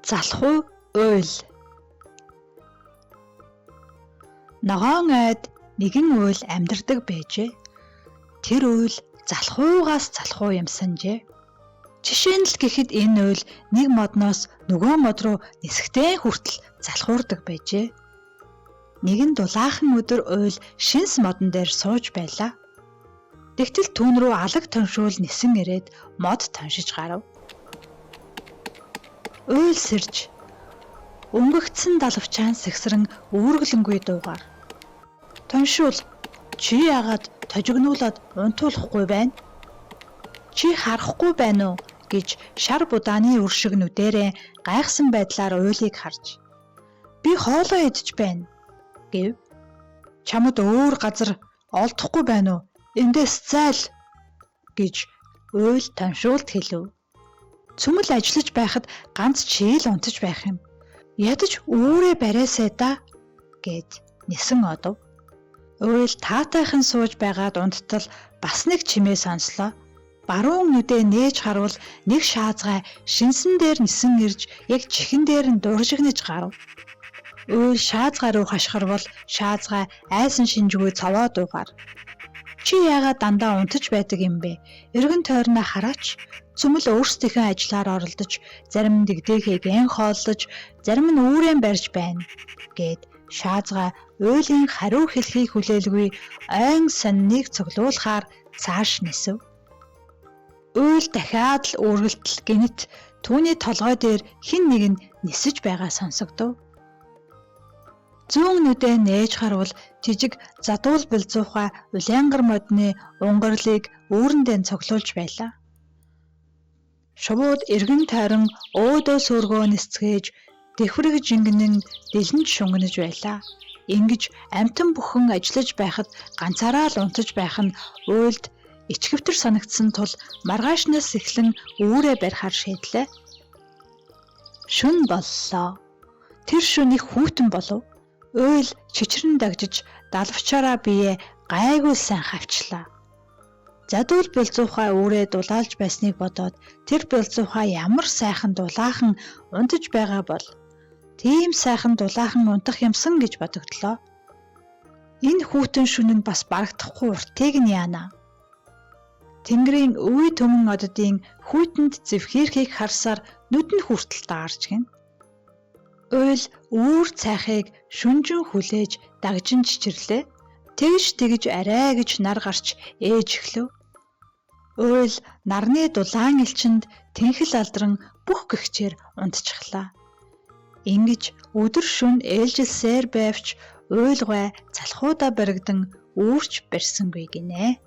Залхуу уйл. Ногоон айд нэгэн уйл амьдардаг байжээ. Тэр уйл залхуугаас залхуу юмсанжээ. Жишээ нь л гэхэд энэ уйл нэг модноос нөгөө мод руу нисэхтэй хүртэл залхуурдаг байжээ. Нэгэн дулаахан өдөр уйл шинс модон дээр сууж байлаа. Тэгтэл түүн рүү алаг тоншуул нисэн ирээд мод тоншиж гарав. Уйл сэрж өнгөгдсөн далавчаан сэгсрэн үүргэлэнгүй дуугаар "Тоншуул, чи яагаад тожигнуулаад унтуулахгүй байна? Чи харахгүй байна уу?" гэж шар будааны үр шиг нүдэрээ гайхсан байдлаар уйлыг харж "Би хоолоо идэж байна" гэв. "Чамд өөр газар олдохгүй байна уу? Эндээс зайл" гэж уйл тоншуулд хэлэв. Цөмөл ажиллаж байхад ганц чийл унтаж байх юм. Ядаж үүрээ бариасай да гэд нисэн одов. Уйл таатайхан сууж байгаад унттал бас нэг чимээ сонслоо. Баруун нүдээ нээж харвал нэг шаазгай шинсэн дээр нисэн ирж яг чихэн дээр нь дуржигнаж гарав. Уйл шаазгай руу хашхирвал шаазгай айсан шинжгүй цовоо дуугаар "Чи яагаад дандаа унтаж байдаг юм бэ? Эргэн тойрноо хараач. Цөмөл өөрсдийнхөө ажлаар оролдож, зарим нь дэгдээхийгээ хооллож, зарим нь үүрэн барьж байна" гэд шаазгай уйлын хариу хэлхийг хүлээлгүй ойн сониныг цуглуулахаар цааш нисэв. Уйл дахиад л үүргэлтэл гэнэт түүний толгой дээр хэн нэг нь нисэж байгаа сонсогдов. Зүүн нүдээ нээж харвал жижиг задуул булзуухай улаангар модны унгарлыг үүрэндээ цуглуулж байлаа. Шувууд эргэн тойрон өөдөө сүргөө нисцгээж дэхврэг жингэнэн дэлэнч шунгинаж байлаа. Ингэж амьтан бүхэн ажиллаж байхад ганцаараа л унтаж байх нь уйлд ичгэвтер санагдсан тул маргаашнаас эхлэн үүрээ барихаар шийдлээ. Шөнө боллоо. Тэр шөнө их хүйтэн болов. Уйл чичрэн дагжиж далавчаараа биеэ гайгүй сайн хавчлаа. Задуул булзуухай үүрээ дулаалж байсныг бодоод тэр булзуухай ямар сайхан дулаахан унтаж байгаа бол тийм сайхан дулаахан унтах юмсан гэж бодогдлоо. Энэ хүйтэн шөнө нь бас барагдахгүй уртыг нь яана. Тэнгэрийн өвөө түмэн оддын хүйтэнд зэвхийрхийг харсаар нүд нь хүртэл даарч гин. Уйл үүр цайхыг шүнжин хүлээж дагжин чичирлээ. Тэгж тэгж арай гэж нар гарч ээж эхлэв. Уйл нарны дулаан элчинд тэнхэл алдран бүх гэгчээр унтчихлаа. Ингэж өдөр шөнө ээлжилсээр байвч уйлгай залхуудаа баригдан үүрч барьсангүй гинэ.